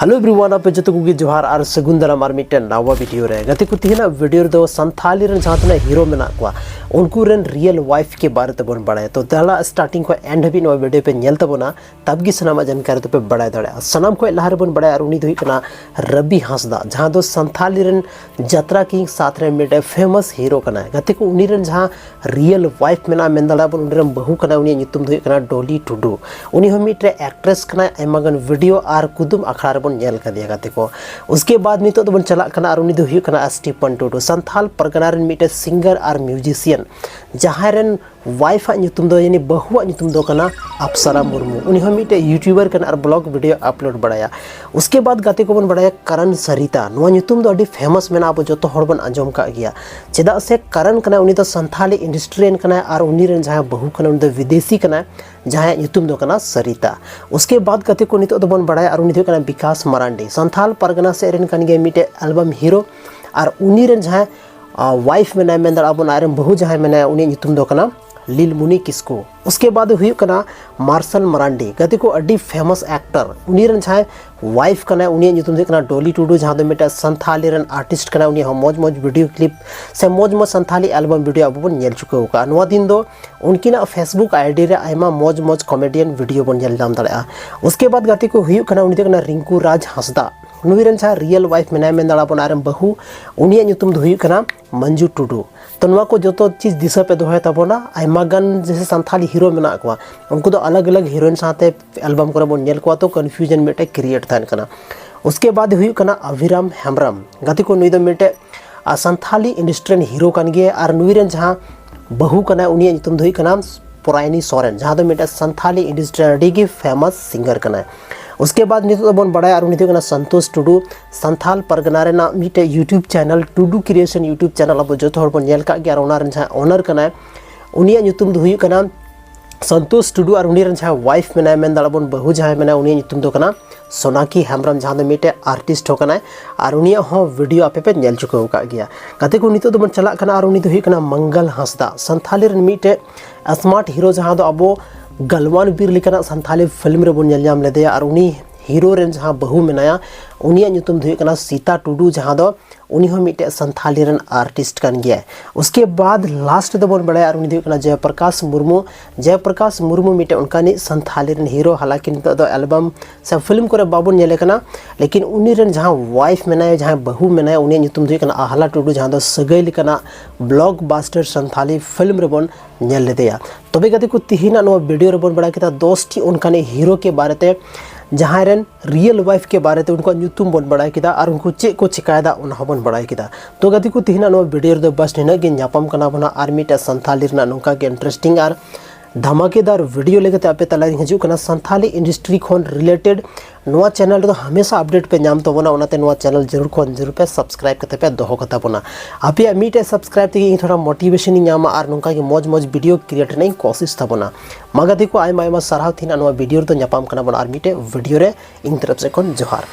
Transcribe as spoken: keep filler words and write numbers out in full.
Hello everyone, ᱟᱯᱮ ᱡᱚᱛᱚ ᱠᱚᱜᱮ ᱡᱚᱦᱟᱨ ᱟᱨ ᱥᱟᱹᱜᱩᱱ ᱫᱟᱨᱟᱢ ᱟᱨ ᱢᱤᱫᱴᱮᱱ ᱱᱟᱣᱟ ᱵᱷᱤᱰᱤᱭᱳ ᱨᱮ᱾ ᱜᱟᱛᱮ ᱠᱚ, ᱛᱮᱦᱮᱧᱟᱜ ᱵᱷᱤᱰᱤᱭᱳ ᱨᱮᱫᱚ ᱥᱟᱱᱛᱷᱟᱞᱤ ᱨᱮᱱ ᱡᱟᱦᱟᱸ ᱛᱤᱱᱟᱹᱜ ᱦᱤᱨᱳ ᱢᱮᱱᱟᱜ ᱠᱚᱣᱟ, ᱩᱱᱠᱩ ᱨᱮᱱ ᱨᱤᱭᱮᱞ ᱣᱟᱭᱤᱯᱷ ᱠᱮ ᱵᱟᱨᱮ ᱛᱮᱵᱚᱱ ᱵᱟᱲᱟᱭᱟ᱾ ᱛᱚ ᱫᱮᱞᱟ, ᱥᱴᱟᱨᱴᱤᱝ ᱠᱷᱚᱱ ᱮᱱᱰ ᱦᱟᱹᱵᱤᱡ ᱱᱚᱣᱟ ᱵᱷᱤᱰᱤᱭᱳ ᱯᱮ ᱧᱮᱞ ᱛᱟᱵᱚᱱᱟ, ᱛᱟᱵ ᱜᱮ ᱥᱟᱱᱟᱢᱟᱜ ᱡᱟᱱᱠᱟᱨᱤ ᱫᱚᱯᱮ ᱵᱟᱲᱟᱭ ᱫᱟᱲᱮᱭᱟᱜᱼᱟ᱾ ᱥᱟᱱᱟᱢ ᱠᱷᱚᱱ ᱞᱟᱦᱟ ᱨᱮᱵᱚᱱ ᱵᱟᱲᱟᱭᱟ, ᱟᱨ ᱩᱱᱤ ᱫᱚ ᱦᱩᱭᱩᱜ ᱠᱟᱱᱟ ᱨᱚᱵᱤ ᱦᱟᱸᱥᱫᱟ, ᱡᱟᱦᱟᱸ ᱫᱚ ᱥᱟᱱᱛᱷᱟᱞᱤ ᱨᱮᱱ ᱡᱟᱛᱨᱟ ᱠᱤᱝ ᱥᱟᱛᱷ ᱨᱮ ᱢᱤᱫᱴᱮᱱ ᱯᱷᱮᱢᱟᱥ ᱦᱤᱨᱳ ᱠᱟᱱᱟᱭ᱾ ᱜᱟᱛᱮ ᱠᱚ, ᱩᱱᱤ ᱨᱮᱱ ᱡᱟᱦᱟᱸ ᱨᱤᱭᱮᱞ ᱣᱟᱭᱤᱯᱷ ᱢᱮᱱᱟᱜᱼᱟ, ᱢᱮᱱ ᱫᱟᱲᱮᱭᱟᱜᱼᱟ ᱵᱚᱱ, ᱩᱱᱤ ᱨᱮᱱ ᱵᱟᱹᱦᱩ ᱠᱟᱱᱟᱭ, ᱩᱱᱤᱭᱟᱜ ᱧᱩᱛᱩᱢ ᱫᱚ ᱦᱩᱭᱩᱜ ᱠᱟᱱᱟ ᱰᱚᱞᱤ ᱴᱩᱰᱩ᱾ ᱩᱱᱤ ᱦᱚᱸ ᱢᱤᱫᱴᱮᱱ ᱮᱠᱴᱨᱮᱥ ᱠᱟᱱᱟᱭ, ᱟᱭᱢᱟ ᱜᱟᱱ ᱵᱷᱤᱰᱤᱭᱳ ᱟᱨ ᱠᱩᱫᱩᱢ ᱟᱠᱷᱲᱟ ᱨᱮᱵᱚᱱ ᱧᱮᱞ ᱠᱟᱫᱮᱭᱟ, ᱜᱟᱛᱮ ᱠᱚ᱾ ᱩᱥᱠᱮ ᱵᱟᱫ ᱱᱤᱛᱚᱜ ᱫᱚᱵᱚᱱ ᱪᱟᱞᱟᱜ ᱠᱟᱱᱟ, ᱟᱨ ᱩᱱᱤ ᱫᱚ ᱦᱩᱭᱩᱜ ᱠᱟᱱᱟ ᱥᱴᱤᱯᱷᱟᱱ ᱴᱩᱰᱩ, ᱥᱟᱱᱛᱷᱟᱞ ᱯᱟᱨᱜᱟᱱᱟ ᱨᱮᱱ ᱢᱤᱫᱴᱮᱱ ᱥᱤᱝᱜᱟᱨ ᱟᱨ ᱢᱤᱭᱩᱡᱤᱥᱤᱭᱟᱱ, ᱡᱟᱦᱟᱸᱭ ᱨᱮᱱ ᱣᱟᱭᱤᱯᱷ ᱟᱜ ᱧᱩᱛᱩᱢ ᱫᱚ, ᱭᱟᱱᱤ ᱵᱟᱹᱦᱩᱣᱟᱜ ᱧᱩᱛᱩᱢ ᱫᱚ ᱠᱟᱱᱟ ᱟᱯᱥᱟᱨᱟ ᱢᱩᱨᱢᱩ᱾ ᱩᱱᱤ ᱦᱚᱸ ᱢᱤᱫᱴᱮᱡ ᱭᱩᱴᱩᱵᱟᱨ ᱠᱟᱱᱟ ᱟᱨ ᱵᱞᱚᱜ ᱵᱷᱤᱰᱤᱭᱳ ᱟᱯᱞᱳᱰ ᱵᱟᱲᱟᱭᱟ᱾ ᱩᱥᱠᱮ ᱵᱟᱫ ᱜᱟᱛᱮ ᱠᱚᱵᱚᱱ ᱵᱟᱲᱟᱭᱟ ᱠᱟᱨᱚᱱ ᱥᱟᱨᱤᱛᱟ, ᱱᱚᱣᱟ ᱧᱩᱛᱩᱢ ᱫᱚ ᱟᱹᱰᱤ ᱯᱷᱮᱢᱟᱥ ᱢᱮᱱᱟᱜᱼᱟ, ᱟᱵᱚ ᱡᱚᱛᱚ ᱦᱚᱲ ᱵᱚᱱ ᱟᱸᱡᱚᱢ ᱠᱟᱜ ᱜᱮᱭᱟ᱾ ᱪᱮᱫᱟᱜ ᱥᱮ ᱠᱟᱨᱚᱱ ᱠᱟᱱᱟᱭ, ᱩᱱᱤ ᱫᱚ ᱥᱟᱱᱛᱷᱟᱞᱤ ᱤᱱᱰᱟᱥᱴᱨᱤ ᱨᱮᱱ ᱠᱟᱱᱟᱭ ᱟᱨ ᱩᱱᱤ ᱨᱮᱱ ᱡᱟᱦᱟᱸᱭ ᱵᱟᱹᱦᱩ ᱠᱟᱱᱟᱭ, ᱩᱱᱤ ᱫᱚ ᱵᱤᱫᱮᱥᱤ ᱠᱟᱱᱟᱭ, ᱡᱟᱦᱟᱸᱭᱟᱜ ᱧᱩᱛᱩᱢ ᱫᱚ ᱠᱟᱱᱟ ᱥᱟᱨᱤᱛᱟ᱾ ᱩᱥᱠᱮ ᱵᱟᱫ ᱜᱟᱛᱮ ᱠᱚ, ᱱᱤᱛᱚᱜ ᱫᱚᱵᱚᱱ ᱵᱟᱲᱟᱭᱟ, ᱟᱨ ᱩᱱᱤ ᱫᱚ ᱦᱩᱭᱩᱜ ᱠᱟᱱᱟ ᱵᱤᱠᱟᱥ ᱢᱟᱨᱟᱱᱰᱤ, ᱥᱟᱱᱛᱷᱟᱞ ᱯᱟᱨᱜᱟᱱᱟ ᱥᱮᱫ ᱨᱮᱱ ᱠᱟᱱ ᱜᱮᱭᱟᱭ, ᱢᱤᱫᱴᱮᱡ ᱮᱞᱵᱟᱢ ᱦᱤᱨᱳ᱾ ᱟᱨ ᱩᱱᱤ ᱨᱮᱱ ᱡᱟᱦᱟᱸᱭ ᱣᱟᱭᱤᱯᱷ ᱢᱮᱱᱟᱭᱟ, ᱢᱮᱱ ᱫᱟᱲᱮᱭᱟᱜᱼᱟ ᱵᱚᱱ, ᱟᱡ ᱨᱮᱱ ᱵᱟᱹᱦᱩ ᱡᱟᱦᱟᱸᱭ ᱢᱮᱱᱟᱭᱟ, ᱩᱱᱤᱭᱟᱜ ᱧᱩᱛᱩᱢ ᱫᱚ ᱠᱟᱱᱟ ᱞᱤᱞᱢᱩᱱᱤ ᱠᱤᱥᱠᱩ᱾ ᱩᱥᱠᱮ ᱵᱟᱫ ᱦᱩᱭᱩᱜ ᱠᱟᱱᱟ ᱢᱟᱨᱥᱟᱞ ᱢᱟᱨᱟᱱᱰᱤ, ᱜᱟᱛᱮ ᱠᱚ, ᱟᱹᱰᱤ ᱯᱷᱮᱢᱟᱥ ᱮᱠᱴᱟᱨ᱾ ᱩᱱᱤ ᱨᱮᱱ ᱡᱟᱦᱟᱸᱭ ᱣᱟᱭᱤᱯᱷ ᱠᱟᱱᱟᱭ, ᱩᱱᱤᱭᱟᱜ ᱧᱩᱛᱩᱢ ᱫᱚ ᱦᱩᱭᱩᱜ ᱠᱟᱱᱟ ᱰᱚᱞᱤ ᱴᱩᱰᱩ, ᱡᱟᱦᱟᱸ ᱫᱚ ᱢᱤᱫᱴᱮᱱ ᱥᱟᱱᱛᱷᱟᱞᱤ ᱨᱮᱱ ᱟᱨᱴᱤᱥᱴ ᱠᱟᱱᱟᱭ᱾ ᱩᱱᱤᱭᱟᱜ ᱦᱚᱸ ᱢᱚᱡᱽ ᱢᱚᱡᱽ ᱵᱷᱤᱰᱤᱭᱳ ᱠᱞᱤᱯ ᱥᱮ ᱢᱚᱡᱽ ᱢᱚᱡᱽ ᱥᱟᱱᱛᱷᱟᱞᱤ ᱮᱞᱵᱟᱢ ᱵᱷᱤᱰᱤᱭᱳ ᱟᱵᱚ ᱵᱚᱱ ᱧᱮᱞ ᱪᱩᱠᱟᱹᱣ ᱠᱟᱜᱼᱟ᱾ ᱱᱚᱣᱟ ᱫᱤᱱ ᱫᱚ ᱩᱱᱠᱤᱱᱟᱜ ᱯᱷᱮᱥᱵᱩᱠ ᱟᱭᱰᱤ ᱨᱮ ᱟᱭᱢᱟ ᱢᱚᱡᱽ ᱢᱚᱡᱽ ᱠᱚᱢᱮᱰᱤᱭᱟᱱ ᱵᱷᱤᱰᱤᱭᱳ ᱵᱚᱱ ᱧᱮᱞ ᱧᱟᱢ ᱫᱟᱲᱮᱭᱟᱜᱼᱟ᱾ ᱩᱥᱠᱮ ᱵᱟᱫ ᱜᱟᱛᱮ ᱠᱚ, ᱦᱩᱭᱩᱜ ᱠᱟᱱᱟ, ᱩᱱᱤ ᱫᱚ ᱠᱟᱱᱟ ᱨᱤᱝᱠᱩ ᱨᱟᱡᱽ ᱦᱟᱸᱥᱫᱟ᱾ ᱱᱩᱭ ᱨᱮᱱ ᱡᱟᱦᱟᱸ ᱨᱤᱭᱮᱞ ᱣᱟᱭᱤᱯᱷ ᱢᱮᱱᱟᱭᱟ, ᱢᱮᱱ ᱫᱟᱲᱮᱭᱟᱜᱼᱟ ᱵᱚᱱ, ᱟᱡ ᱨᱮᱱ ᱵᱟᱹᱦᱩ, ᱩᱱᱤᱭᱟᱜ ᱧᱩᱛᱩᱢ ᱫᱚ ᱦᱩᱭᱩᱜ ᱠᱟᱱᱟ ᱢᱚᱧᱡᱩ ᱴᱩᱰᱩ᱾ ᱛᱚ ᱱᱚᱣᱟ ᱠᱚ ᱡᱚᱛᱚ ᱪᱤᱡᱽ ᱫᱤᱥᱟᱹ ᱯᱮ ᱫᱚᱦᱚᱭ ᱛᱟᱵᱚᱱᱟ᱾ ᱟᱭᱢᱟ ᱜᱟᱱ ᱡᱮᱥᱮ ᱥᱟᱱᱛᱷᱟᱞᱤ ᱦᱤᱨᱳ ᱢᱮᱱᱟᱜ ᱠᱚᱣᱟ, ᱩᱱᱠᱩ ᱫᱚ ᱟᱞᱟᱜᱽ ᱟᱞᱟᱜᱽ ᱦᱤᱨᱳᱭᱤᱱ ᱥᱟᱶᱛᱮ ᱮᱞᱵᱟᱢ ᱠᱚᱨᱮ ᱵᱚᱱ ᱧᱮᱞ ᱠᱚᱣᱟ, ᱛᱚ ᱠᱚᱱᱯᱷᱤᱭᱩᱡᱚᱱ ᱢᱤᱫᱴᱮᱡ ᱠᱨᱤᱭᱮᱴ ᱛᱟᱦᱮᱱ ᱠᱟᱱᱟ᱾ ᱩᱥᱠᱮ ᱵᱟᱫ ᱦᱩᱭᱩᱜ ᱠᱟᱱᱟ ᱟᱵᱷᱤᱨᱟᱢ ᱦᱮᱢᱵᱨᱚᱢ᱾ ᱜᱟᱛᱮ ᱠᱚ, ᱱᱩᱭ ᱫᱚ ᱢᱤᱫᱴᱮᱡ, ᱟ, ᱥᱟᱱᱛᱷᱟᱞᱤ ᱤᱱᱰᱟᱥᱴᱨᱤ ᱨᱮᱱ ᱦᱤᱨᱳ ᱠᱟᱱ ᱜᱮᱭᱟᱭ, ᱟᱨ ᱱᱩᱭ ᱨᱮᱱ ᱡᱟᱦᱟᱸ ᱵᱟᱹᱦᱩ ᱠᱟᱱᱟᱭ, ᱩᱱᱤᱭᱟᱜ ᱧᱩᱛᱩᱢ ᱫᱚ ᱦᱩᱭᱩᱜ ᱠᱟᱱᱟ ᱯᱚᱨᱟᱭᱱᱤ ᱥᱚᱨᱮᱱ, ᱡᱟᱦᱟᱸ ᱫᱚ ᱢᱤᱫᱴᱮᱡ ᱥᱟᱱᱛᱷᱟᱞᱤ ᱤᱱᱰᱟᱥᱴᱨᱤ ᱨᱮ ᱟᱹᱰᱤ ᱜᱮ ᱯᱷᱮᱢᱟᱥ ᱥᱤᱝᱜᱟᱨ ᱠᱟᱱᱟᱭ᱾ ᱩᱥᱠᱮ ᱵᱟᱫ ᱱᱤᱛᱚᱜ ᱫᱚᱵᱚᱱ ᱵᱟᱲᱟᱭᱟ, ᱟᱨ ᱩᱱᱤ ᱫᱚ ᱦᱩᱭᱩᱜ ᱠᱟᱱᱟ ᱥᱚᱱᱛᱳᱥ ᱴᱩᱰᱩ, ᱥᱟᱱᱛᱷᱟᱞ ᱯᱟᱨᱜᱟᱱᱟ ᱨᱮᱱᱟᱜ ᱢᱤᱫᱴᱮᱡ ᱭᱩᱴᱩᱵᱽ ᱪᱮᱱᱮᱞ, ᱴᱩᱰᱩ ᱠᱨᱤᱭᱮᱥᱚᱱ ᱭᱩᱴᱩᱵᱽ ᱪᱮᱱᱮᱞ, ᱟᱵᱚ ᱡᱚᱛᱚ ᱦᱚᱲ ᱵᱚᱱ ᱧᱮᱞ ᱠᱟᱜ ᱜᱮᱭᱟ, ᱟᱨ ᱚᱱᱟ ᱨᱮᱱ ᱡᱟᱦᱟᱸᱭ ᱳᱱᱟᱨ ᱠᱟᱱᱟᱭ, ᱩᱱᱤᱭᱟᱜ ᱧᱩᱛᱩᱢ ᱫᱚ ᱦᱩᱭᱩᱜ ᱠᱟᱱᱟ ᱥᱚᱱᱛᱳᱥ ᱴᱩᱰᱩ, ᱟᱨ ᱩᱱᱤ ᱨᱮᱱ ᱡᱟᱦᱟᱸᱭ ᱣᱟᱭᱤᱯᱷ ᱢᱮᱱᱟᱭᱟ, ᱢᱮᱱ ᱫᱟᱲᱮᱭᱟᱜᱼᱟ ᱵᱚᱱ, ᱵᱟᱹᱦᱩ ᱡᱟᱦᱟᱸᱭ ᱢᱮᱱᱟᱭᱟ, ᱩᱱᱤᱭᱟᱜ ᱧᱩᱛᱩᱢ ᱫᱚ ᱠᱟᱱᱟ ᱥᱳᱱᱟᱠᱤ ᱦᱮᱢᱵᱨᱚᱢ, ᱡᱟᱦᱟᱸ ᱫᱚ ᱢᱤᱫᱴᱮᱡ ᱟᱨᱴᱤᱥᱴ ᱦᱚᱸ ᱠᱟᱱᱟᱭ, ᱟᱨ ᱩᱱᱤᱭᱟᱜ ᱦᱚᱸ ᱵᱷᱤᱰᱤᱭᱳ ᱟᱯᱮ ᱯᱮ ᱧᱮᱞ ᱪᱩᱠᱟᱹᱣ ᱟᱠᱟᱫ ᱜᱮᱭᱟ᱾ ᱜᱟᱛᱮ ᱠᱚ, ᱱᱤᱛᱚᱜ ᱫᱚᱵᱚᱱ ᱪᱟᱞᱟᱜ ᱠᱟᱱᱟ, ᱟᱨ ᱩᱱᱤ ᱫᱚ ᱦᱩᱭᱩᱜ ᱠᱟᱱᱟ ᱢᱚᱝᱜᱚᱞ ᱦᱟᱸᱥᱫᱟ, ᱥᱟᱱᱛᱷᱟᱞᱤ ᱨᱮᱱ ᱢᱤᱫᱴᱮᱡ ᱥᱢᱟᱨᱴ ᱦᱤᱨᱳ, ᱡᱟᱦᱟᱸ ᱫᱚ ᱟᱵᱚ ᱜᱟᱞᱣᱟᱱ ᱵᱤᱨ ᱞᱮᱠᱟᱱᱟᱜ ᱥᱟᱱᱛᱷᱟᱞᱤ ᱯᱷᱤᱞᱢ ᱨᱮᱵᱚᱱ ᱧᱮᱞ ᱧᱟᱢ ᱞᱮᱫᱮᱭᱟ, ᱟᱨ ᱩᱱᱤ ᱦᱤᱨᱳ ᱨᱮᱱ ᱡᱟᱦᱟᱸ ᱵᱟᱹᱦᱩ ᱢᱮᱱᱟᱭᱟ, ᱩᱱᱤᱭᱟᱜ ᱧᱩᱛᱩᱢ ᱫᱚ ᱦᱩᱭᱩᱜ ᱠᱟᱱᱟ ᱥᱤᱛᱟ ᱴᱩᱰᱩ, ᱡᱟᱦᱟᱸ ᱫᱚ ᱩᱱᱤ ᱦᱚᱸ ᱢᱤᱫᱴᱮᱡ ᱥᱟᱱᱛᱷᱟᱞᱤ ᱨᱮᱱ ᱟᱨᱴᱤᱥᱴ ᱠᱟᱱ ᱜᱮᱭᱟᱭ᱾ ᱩᱥᱠᱮ ᱵᱟᱫ ᱞᱟᱥᱴ ᱫᱚᱵᱚᱱ ᱵᱟᱲᱟᱭᱟ, ᱟᱨ ᱩᱱᱤ ᱫᱚ ᱦᱩᱭᱩᱜ ᱠᱟᱱᱟ ᱡᱚᱭᱯᱨᱚᱠᱟᱥ ᱢᱩᱨᱢᱩ᱾ ᱡᱚᱭᱯᱨᱚᱠᱟᱥ ᱢᱩᱨᱢᱩ ᱢᱤᱫᱴᱮᱡ ᱚᱱᱠᱟᱱᱤᱡ ᱥᱟᱱᱛᱷᱟᱞᱤ ᱨᱮᱱ ᱦᱤᱨᱳ, ᱦᱟᱞᱟᱠᱤ ᱱᱤᱛᱚᱜ ᱫᱚ ᱮᱞᱵᱟᱢ ᱥᱮ ᱯᱷᱤᱞᱢ ᱠᱚᱨᱮ ᱵᱟᱵᱚᱱ ᱧᱮᱞᱮ ᱠᱟᱱᱟ, ᱞᱮᱠᱤᱱ ᱩᱱᱤ ᱨᱮᱱ ᱡᱟᱦᱟᱸ ᱣᱟᱭᱤᱯ ᱢᱮᱱᱟᱭᱟ, ᱡᱟᱦᱟᱸᱭ ᱵᱟᱹᱦᱩ ᱢᱮᱱᱟᱭᱟ, ᱩᱱᱤᱭᱟᱜ ᱧᱩᱛᱩᱢ ᱫᱚ ᱦᱩᱭᱩᱜ ᱠᱟᱱᱟ ᱟᱦᱞᱟ ᱴᱩᱰᱩ, ᱡᱟᱦᱟᱸ ᱫᱚ ᱥᱟᱹᱜᱟᱹᱭ ᱞᱮᱠᱟᱱᱟᱜ ᱵᱞᱚᱠᱵᱟᱥᱴᱟᱨ ᱥᱟᱱᱛᱷᱟᱞᱤ ᱯᱷᱤᱞᱢ ᱨᱮᱵᱚᱱ ᱧᱮᱞ ᱞᱮᱫᱮᱭᱟ᱾ ᱛᱚᱵᱮ ᱜᱟᱛᱮ ᱠᱚ, ᱛᱤᱦᱤᱧᱟᱜ ᱱᱚᱣᱟ ᱵᱷᱤᱰᱤᱭᱳ ᱨᱮᱵᱚᱱ ᱵᱟᱲᱟᱭ ᱠᱮᱫᱟ ᱫᱚᱥ ᱴᱤ ᱚᱱᱠᱟᱱᱤᱡ ᱦᱤᱨᱳ ᱠᱮ ᱵᱟᱨᱮᱛᱮ, ᱡᱟᱦᱟᱸᱭ ᱨᱮᱱ ᱨᱤᱭᱮᱞ ᱣᱟᱭᱤᱯ ᱠᱮ ᱵᱟᱨᱮᱛᱮ ᱩᱱᱠᱩᱣᱟᱜ ᱧᱩᱛᱩᱢ ᱵᱚᱱ ᱵᱟᱲᱟᱭ ᱠᱮᱫᱟ ᱟᱨ ᱩᱱᱠᱩ ᱪᱮᱫ ᱠᱚ ᱪᱮᱠᱟᱭᱮᱫᱟ, ᱚᱱᱟ ᱦᱚᱸᱵᱚᱱ ᱵᱟᱲᱟᱭ ᱠᱮᱫᱟ᱾ ᱛᱚ ᱜᱟᱛᱮ ᱠᱚ, ᱛᱤᱦᱤᱧᱟᱜ ᱱᱚᱣᱟ ᱵᱷᱤᱰᱤᱭᱳ ᱨᱮᱫᱚ ᱵᱟᱥ ᱱᱤᱱᱟᱹᱜ ᱜᱮ᱾ ᱧᱟᱯᱟᱢ ᱠᱟᱱᱟ ᱵᱚᱱ ᱟᱨ ᱢᱤᱫᱴᱮᱡ ᱥᱟᱱᱛᱷᱟᱞᱤ ᱨᱮᱱᱟᱜ ᱱᱚᱝᱠᱟ ᱜᱮ ᱤᱱᱴᱟᱨᱮᱥᱴᱤᱝ ᱟᱨ ᱫᱷᱟᱢᱟᱠᱮᱫᱟᱨ ᱵᱷᱤᱰᱤᱭᱳ ᱞᱮᱠᱟᱛᱮ ᱟᱯᱮ ᱛᱟᱞᱟᱨᱤᱧ ᱦᱤᱡᱩᱜ ᱠᱟᱱᱟ᱾ ᱥᱟᱱᱛᱷᱟᱞᱤ ᱤᱱᱰᱟᱥᱴᱨᱤ ᱠᱷᱚᱱ ᱨᱤᱞᱮᱴᱮᱰ ᱱᱚᱣᱟ ᱪᱮᱱᱮᱞ ᱨᱮᱫᱚ ᱦᱟᱢᱮᱥᱟ ᱟᱯᱰᱮᱴ ᱯᱮ ᱧᱟᱢ ᱛᱟᱵᱚᱱᱟ, ᱚᱱᱟᱛᱮ ᱱᱚᱣᱟ ᱪᱮᱱᱮᱞ ᱡᱟᱹᱨᱩᱲ ᱠᱷᱚᱱ ᱡᱟᱹᱨᱩᱲ ᱯᱮ ᱥᱟᱵᱥᱠᱨᱟᱭᱤᱵ ᱠᱟᱛᱮ ᱯᱮ ᱫᱚᱦᱚ ᱠᱟᱛᱟ ᱵᱚᱱᱟ᱾ ᱟᱯᱮᱭᱟᱜ ᱢᱤᱫᱴᱮᱡ ᱥᱟᱵᱥᱠᱨᱟᱭᱤᱵ ᱛᱮᱜᱮ ᱤᱧ ᱛᱷᱚᱲᱟ ᱢᱳᱴᱤᱵᱷᱮᱥᱚᱱ ᱤᱧ ᱧᱟᱢᱟ ᱟᱨ ᱱᱚᱝᱠᱟ ᱜᱮ ᱢᱚᱡᱽ ᱢᱚᱡᱽ ᱵᱷᱤᱰᱤᱭᱳ ᱠᱨᱤᱭᱮᱴ ᱨᱮᱱᱟᱜ ᱤᱧ ᱠᱳᱥᱤᱥ ᱛᱟᱵᱚᱱᱟ᱾ ᱢᱟ ᱜᱟᱛᱮ ᱠᱚ, ᱟᱭᱢᱟ ᱟᱭᱢᱟ ᱥᱟᱨᱦᱟᱣ᱾ ᱛᱤᱦᱤᱧᱟᱜ ᱱᱚᱣᱟ ᱵᱷᱤᱰᱤᱭᱳ ᱨᱮᱫᱚ ᱧᱟᱯᱟᱢ ᱠᱟᱱᱟ ᱵᱚᱱ ᱟᱨ ᱢᱤᱫᱴᱮᱡ ᱵᱷᱤᱰᱤᱭᱳ ᱨᱮ᱾ ᱤᱧ ᱛᱚᱨᱚᱯ ᱥᱮᱫ ᱠᱷᱚᱱ ᱡᱚᱦᱟᱨ᱾